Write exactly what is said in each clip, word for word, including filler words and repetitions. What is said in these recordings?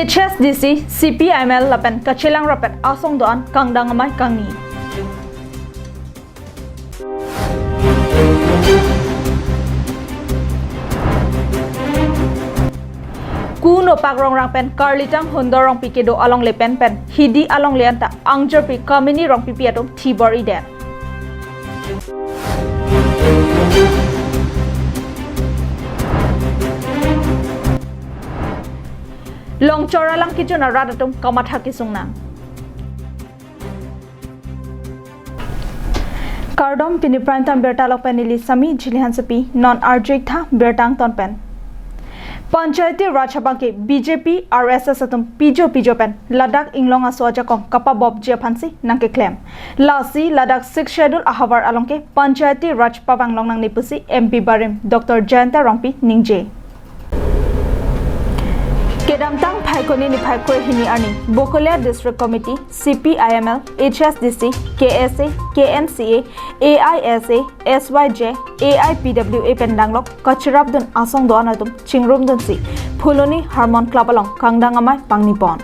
H S D C, C P I M L lapen kachelang rapet asong do-an kangdang amei kangni. Ku nopak rongrang pen Karlitang Hundor Rongpi kedo alongle pen pen Hidi alongle anta angjirpi Kamini Rongpipi atum thibor-idet. Longchor alam kejun arat atum kamatha kesung nang. Kardom, pini Prime Time birta along pen neli Sami Jili Hansepi, non arju-ik tha birta angton pen. Panchayati Raj abangke B J P, R S S atum pijo pijo pen ladak inglong aso ajakong kapabopji aphansi nangkeklem. Lasi ladak Sixth Schedule ahavar along ke Panchayati Raj pavanglong nangne pusi M P barim Doctor Jayanta Rongpi ningje. Kedamtang Phaikuni niphai krehini arni Bokolia District Committee, C P I M L, H S D C, K S A, K N C A, A I S A, S Y J, A I P W A pen danglok kachirapdun asong do-an atum chingrumdunsi Phuloni Harmon Club along kangdang amei pangnipon.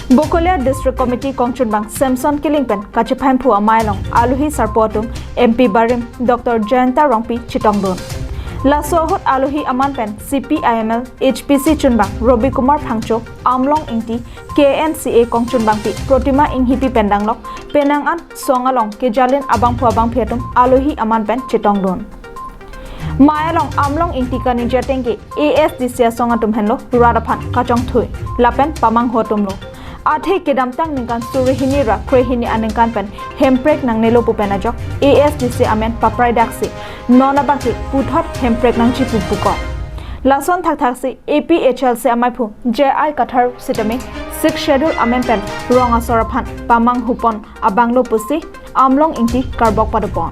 Bokolia District Committee kongchunbang Samson Killing pen kachephaimphu amei along alohi sarpo atum M P barim Doctor Jayanta Rongpi chetongdun. Laso ahut alohi aman pen C P I M L H P C chunbang Robi Kumar Phangcho, Amlong Ingti, K N C A kongchunbangpi Protima Inghipi pen danglok penang an song along kejalin abangphu abangphi atum alohi aman pen chetongdun. Mei along Amlong Ingti kaningje ateng ke A S D C asong atum henlo rat aphan kachongthui lapen pamanghu atumlo. Athe kedamtang ningkan suri hini ra krehini aningkan pen hemprek nangnelo pu pen ajok A S D C amen papraidaksi non abangke puthot hemprek nangchipu pukok. Lason thakthaksi A P H L C ameiphu J I Kathar sitame Sixth Schedule amen pen rong asor aphan pamanghupon abanglo pusi Amlong Ingti karbok padopon.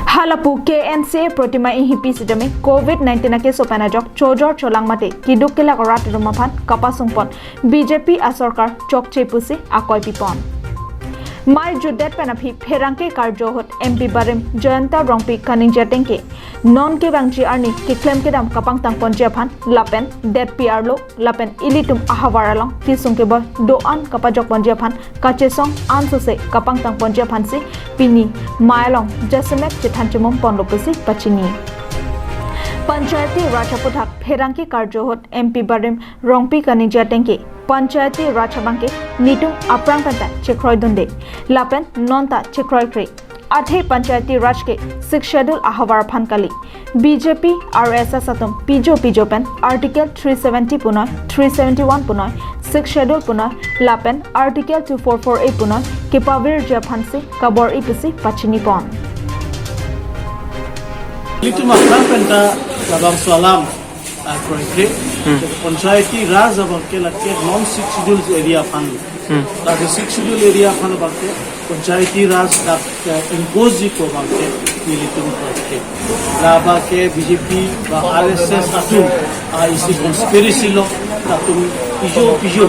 Halapu K N C A Protima Inghipi sitame Covid nineteen akeso pen ajok chojor cholang mate keduk kelak arat atum aphan kapasungpon B J P asorkar chokche pusi akoi pipon. Mei jutdet pen aphi pherangke karjo ahut M P barim Jayanta Rongpi kaningje ateng ke non kevangji arni keklem kedam kapangtangponji aphan lapen det P R lo lapen ilitum ahavar along kesung keboi do-an kapajokponji aphan kachesong ansose kapangtangponji aphansi pini mei along jasemet chethan chemumponlo pusi pachini. Panchayati Raj aputhak pherangke karjo ahut M P barim Rongpi kaningje ateng ke Panchayati Raj abangke netum aphrang penta chekroidunde lapen nonta chekroikre. Athe Panchayati Raj ke Sixth Schedule ahavar aphan kali. B J P, R S S atum pijo pijo pen Article three seventy punoi, three seventy-one punoi, Sixth Schedule punoi lapen Article two four four A punoi kepavirji aphansi kabor-i pusi pachinipon. Ilitum aphrang penta labangso alam, ah, kroikre. Hmm. Panchayati Raj abangke lake non Sixth Schedule area aphan. Hmm. Lake Sixth Schedule area aphan abangke Panchayati Raj dak, eh, impose ji ko abangke nelitum kroikre. Labangke B J P ba R S S atum, ah, isi conspiracy lo, latum pijo pijo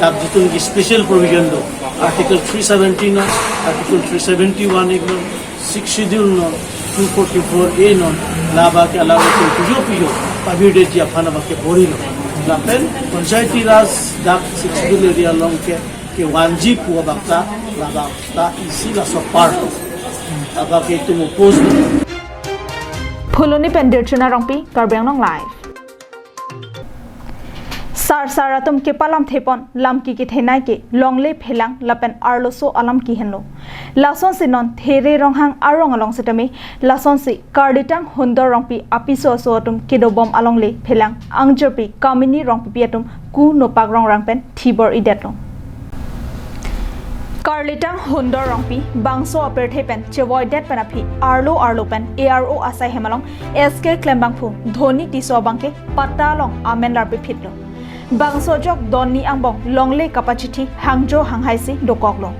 dak jitum ki special provision do. Article three seventy non, Article three seventy-one non, Sixth Schedule non, two forty-four A non, labangke alangtum pijo pijo pavirdetji aphan abangke bor-ilo. Lapen Panchayati Raj dak Sixth Schedule area along ke, kevanji pu abangta, labangta isi laso part. Labangke itum oppose. Phuloni pen Dirchuna Rongpi, Karbi Anglong Live. Sar sar atum kepalamthepon lamki kethenei ke longle phelang lapen arloso alamki henlo. Lasonsi non There Ronghang arong along sitame lasonsi Karlitang Hundor Rongpi apiso aso atum kedobom alongle phelang angjirpi Kamini Rongpipi atum ku nopak rongrang pen thibor-idetlo. Karlitang Hundor Rongpi bangso apirthe pen chevoidet pen aphi arlo arlo pen A R O asai hem along S K klembangphu Dhoni Tisso abangke patta along amen larpiphitlo. Bangso ajok donni angbong longle kapachithi hangjo hanghaisi dokoklo.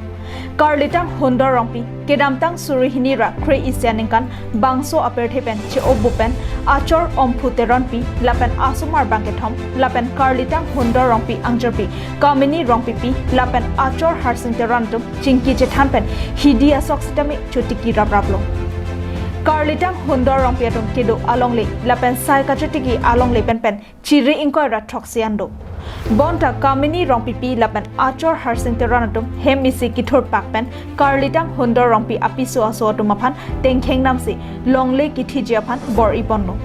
Karlitang Hundor Rongpi kedamtang suri hini ra kre-isi aningkan bangso apirthe pen che-obu pen achor Omphu Teronpi lapen asomar bangkethom lapen Karlitang Hundor Rongpi angjirpi Kamini Rongpipi lapen achor Harsing Teron atum chingki chethan pen hidi asok sitame chotiki rapraplo. Karlitang Hundor Rongpi atum kedo alongle lapen sai kachotiki alongle penpen chiri ingkoi ra throksi an do. Bonta Kamini Rongpipi lapen achor Harsing Teron atum hem isi kithurpak pen karlitang Hundor Rongpi apiso aso atum aphan tengkheng namsi longle kithiji aphan bor-i ponlo.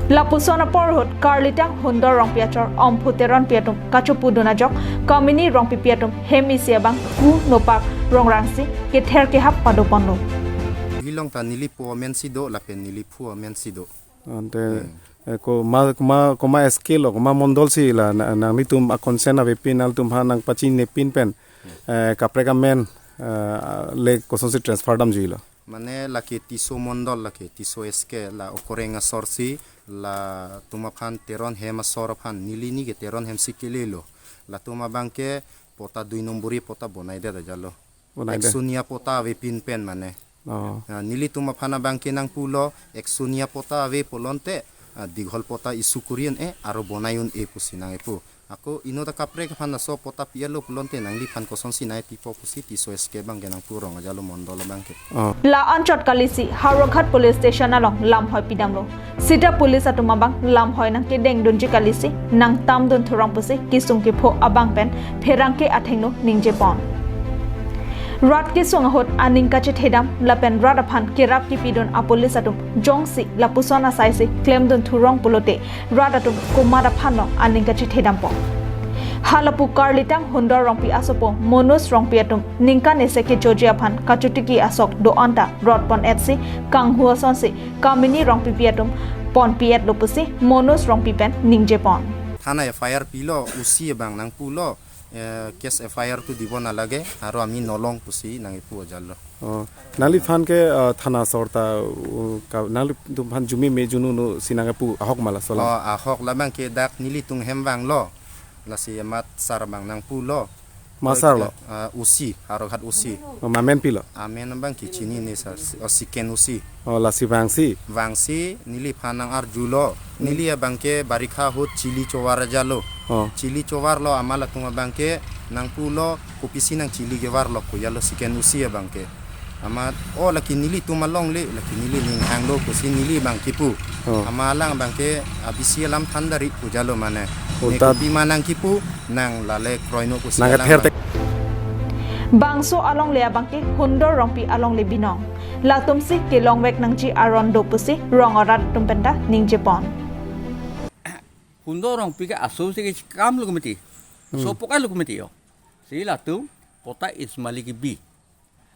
Lapuson apor ahut karlitang Hundor Rongpi achor Omphu Teronpi atum kachopudun ajok Kamini Rongpipi atum hem isi abang ku nopak rongrangsi kether kehap pado ponlo. Hilong ta neli po amen si do lapen neli phu amen si do. Ante, eh, ko ma, ko ma, ko ma S K lo, ko ma mondol si la, na, nanglitum a-consent avepin nanglitum aphan nangpachinepin pen, eh, kaprek amen, eh, le kosonsi transfer damjuilo? Mane lake Tisso mondol, lake Tisso S K la okoreng asor si, latum aphan Teron hem asor aphan, neli ni ke Teron hem si kelelo. Latum abang ke pota dui nombori pota bonai det ajalo. Bonai det. Ek suniya pota avepin pen mane. Oh. Ah, nelitum aphan abang ke nangpulo, ek suniya pota ave pulote, ah, dighol pota issue kori un-e, aro bonai un-e pusi nang-epu. Ako inut ta kaprek aphan laso pota pi-etlo pulote nangliphan kosonsi nai pipo pusi Tisso S K abang ke nangpu rong ajalo mondol abang ke. Oh. La anchot kalisi Howraghat Police Station along lamhoi pidamlo. Sita police atum abang lamhoi nangkedengdunji kalisi nangtamdun thurong pusi kesung kepho abang pen pherangke athengno ningje pon. Rat kesung ahut aning kachethedam lapen rat aphan kerap kepidun apolice atum jongsi lapuson asai si klemdun thurong pulote rat atum komat aphan long aning kachethedam pon. Halapu karlitang Hundor Rongpi asopo Monus Rongpi atum ningkan isi kechoji aphan kachotiki asok do-an ta rot pon-etsi kanghu asonsi Kamini Rongpipi atum ponpi-etlo pusi Monus Rongpi pen ningje pon. Thana F I R pilo, O C abang nangpulo, eh, case F I R to dibo na lage, aro ami nolong pusi nang-epu ajalo. Oh, nangliphan ke, eh, thana asor ta, uh, ka, nanglitum aphan jumi me junu nu si nang-epu ahok ma laso alam? Oh, ahok labang ke dak nelitum hem vanglo, lasi amat sar abang nangpulo. Ma sar lo? Ah, O C, Howraghat O C. Oh, ma amen pilo? Amen abang ke chinine sar, si-, oh, Siken O C. Oh, lasi vangsi? Vangsi, neliphan nang-arjulo. Neli abang ke barikha ahut chili chovar ajalo. Oh. Chili chovarlo amat latum abang ke nangpulo kopisi nang chili kevarlo pu ajalo Siken O C abang ke. Amat, oh, lake nelitum alongle, lake neli ning hanglo pusi neli abang kipu. Oh. Amat alang abang ke abisi alam thandari pu ajalo mane. Oh, ne ta- kopi ma nang kipu, nang lale kroino pusi nang alang kether abang. Bangso alongle abang ke Hundor Rongpi alongle binong. Latumsi kelongvek nangji aron do pusi rong arat atum penta ningje pon. Hundor Rongpi ke aso si kekam lo komiti. Hmm. Sopoka lo komiti yo. Si latum pota Ismaili kebi.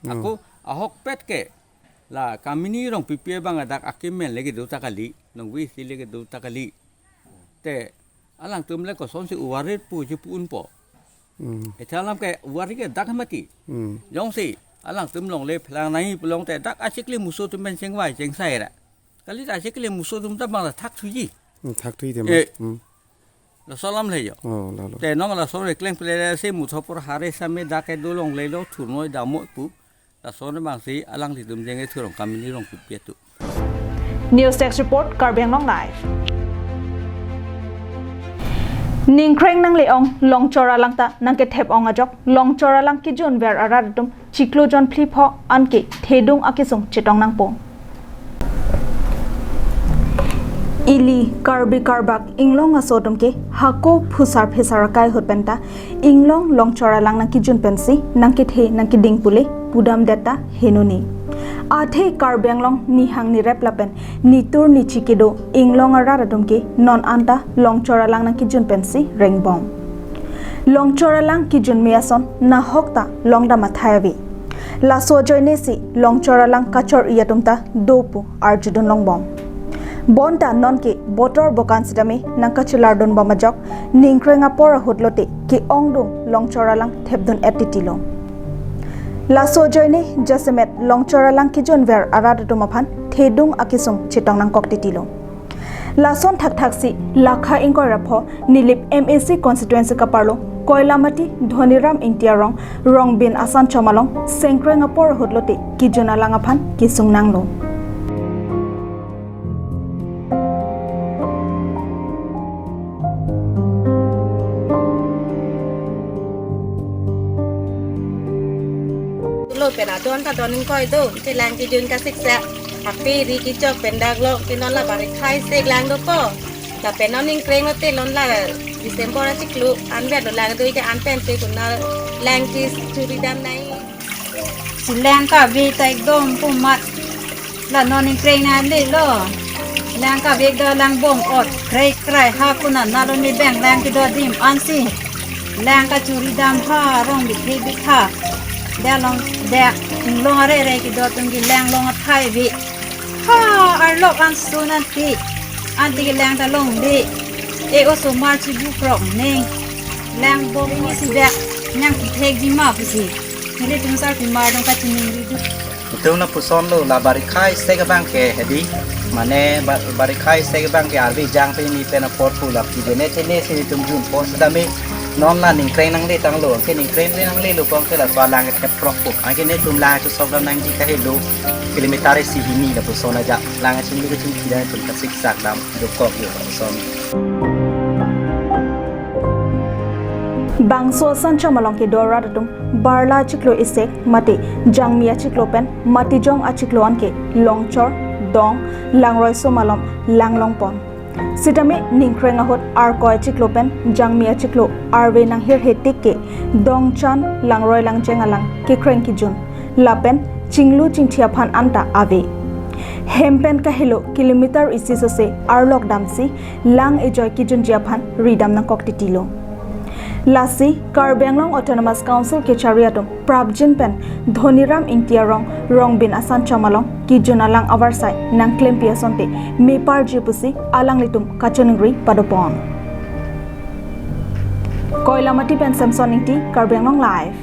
Hmm. Ako ahokpet ke la Kamini Rongpipi abang adak akemen le kedo ta kali, nongvi si le kedo ta kali. Te alangtum le kosonsi uvarit pu ji pu unpo. Hmm. Ethek alam ke uvarit ke dak mati. Hmm. Jongsi alangtum longle phelang nai pulote dak achikli muso atum pen chengvai chengsai ra. Kalita achikli muso atum ta bang la thak thuji. Hmm, thak thuji tema. Eh. Hmm. Laso alam le yo. Oh, lalo. Te nong laso le kleng pele si muthopor hare same dak kedo longlelo thurnoi damoi pu. Lason abangsi alanglitum jengje thurong Kamini Rongpipi atum. News Desk Report, Karbi Anglong Live. Ningkreng nangle-ong Longchor alang ta nangkethep-ong ajok Longchor alang kejunver arat atum chiklo jon phli pho anke thedung akesung chetong nangpo. Ili Karbi Karbak inglong aso atum ke hako phusar phesar akai ahut penta inglong Longchor alang nangkejun pensi nangkethe nangkeding pule pudamdet ta henone. Athe Karbi Anglong nihang nirep lapen nitur nichi kedo inglong arat atum ke non anta Longchor alang nangkejun pensi rengbom. Longchor alang kejunme ason nahok ta longdam athai ave. Laso ajoine si Longchor alang kachor-i atum ta do pu arjudun longbom. Bonta nonke botor bokan sitame nangkachelardun bom ajok ningkreng apor ahut lote ke-ongdung Longchor alang thepdun-et titilo. Laso ajoine jasemet Longchor alang kejunver arat atum aphan thedung akesung chetong nangkok titilo. Lason thakthak si lakha ingkoi ra pho Nilip M A C constituency kaparlo Koilamati Dhoniram Ingti arong Rongbin asan chom along sengkreng apor ahut lote kejun alang aphan kesung nanglo. Lo Pen adon ta don ingkoi do, te lang kejun kasiksak. Ape ri kechok pen dak lok, te non la bari khai sek lang do ko. Lapen non ningkreng lo te non la December achiklo anvet lo lang do ija an pen te kuna lang kechuri dam nai. Si lang kave ta ekdom komat. La non ningkreng nangle lo. Lang kave do lang bong ot. Krai krai ha kuna nalo ni beng lang kedo adim ansi. Lang kachuri dam ha rong bithe bitha. Dak long dak inglong are are kedo atum ke lang long athai bi. Ha arlok an sun anti. Anti ke lang ta longle. E osomar chibu krok neng. Lang bong isi dak. Nang kithek di ma pusi. Nelitum sarpimar dong kachiningri do. Itum lapuson lo, la bari khai sek abang ke hedi. Mane ba-, bari khai sek abang ke arve jang pen ni pen apor pu la pidene tene si itum junpo sitame non la ningkreng nangle tanglo. Anke ningkreng le nangle lo kong ke laso alang ke thep krok pu. Anke netum lang chosok dam nangji kahelo. Kilometer isi hini lapuson aja. Lang chinglu kachingki dam itum kasiksak dam dokok yo lapuson. Bangso Asansol along kedo arat atum Barla achiklo isek mate Jangmi achiklo pen Matijong achiklo anke Longchor, Dong, Langroi sum alom langlong pon. Sitame ningkreng ahut Arkoi achiklo pen Jangmi achiklo arve nanghirhe tik ke Dongchan, Langroi Langcheng alang kekreng kejun. Lapen chinglu chingthi aphan anta ave. Hem pen kahelo kilometer isi sose arlok damsi lang ejoi kejunji aphan ridam nangkok titi lo. Lasi Karbi Anglong Autonomous Council kechari atum prapjin pen Dhoniram Ingti arong Rongbin Asansol along kejun alang avarsai nangklempi asonte meparji pusi alanglitum kachiningri padopon. Koilamati pen Samson Ingti, Karbi Anglong Live.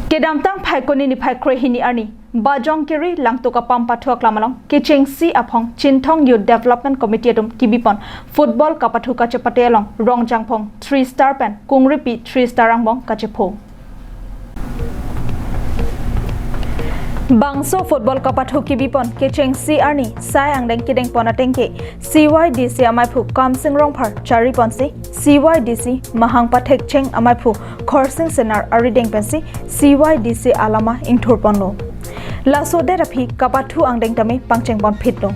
Kedamtang Phaikuni niphai krehini arni, Bajong Kiri Langtuk Apam Pathu Aklam along kechengsi aphong Chinthong Youth Development Committee atum kebipon football kapathu kachepate along Rongjangphong three star pen Kungripi three star angbong kachepho. Bangso football kapathu kebipon kechengsi arni sai angdeng kedengpon atengke C Y D C amaiphu Kamsing Rongphar chariponsi C Y D C mahang pathekcheng amaiphu Khorsing Senar arideng pensi C Y D C alama ingthurponlo. Laso det aphi kapathu angdeng tame pangchengpon phitlo.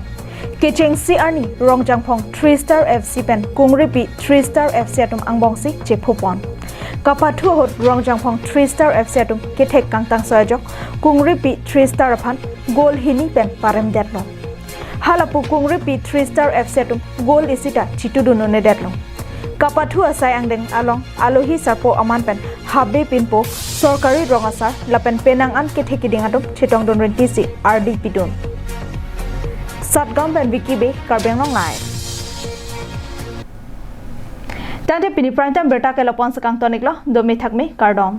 Kechengsi arni Rongjangphong three star F C pen Kungripi three star F C atum angbongsi chephopon. Kapathu ahut Rongjangphong three star F C atum kethek kangtang so ajok Kungripi three star aphan goal hini pen paremdetlo. Halapu Kungripi three star F C atum goal isita chitudun-unedetlo. Kapathu asai angdeng along alohi sarpo aman pen habe pinpo sorkari rong asar lapen penang an kethe kiding atum chetongdun rintisi ardi pidun. Satgaon pen Vicky Bey, Karbi Anglong Live. Tangte pini prime time birta ke lapu-an si kangton-iklo, dome thakme, kardom.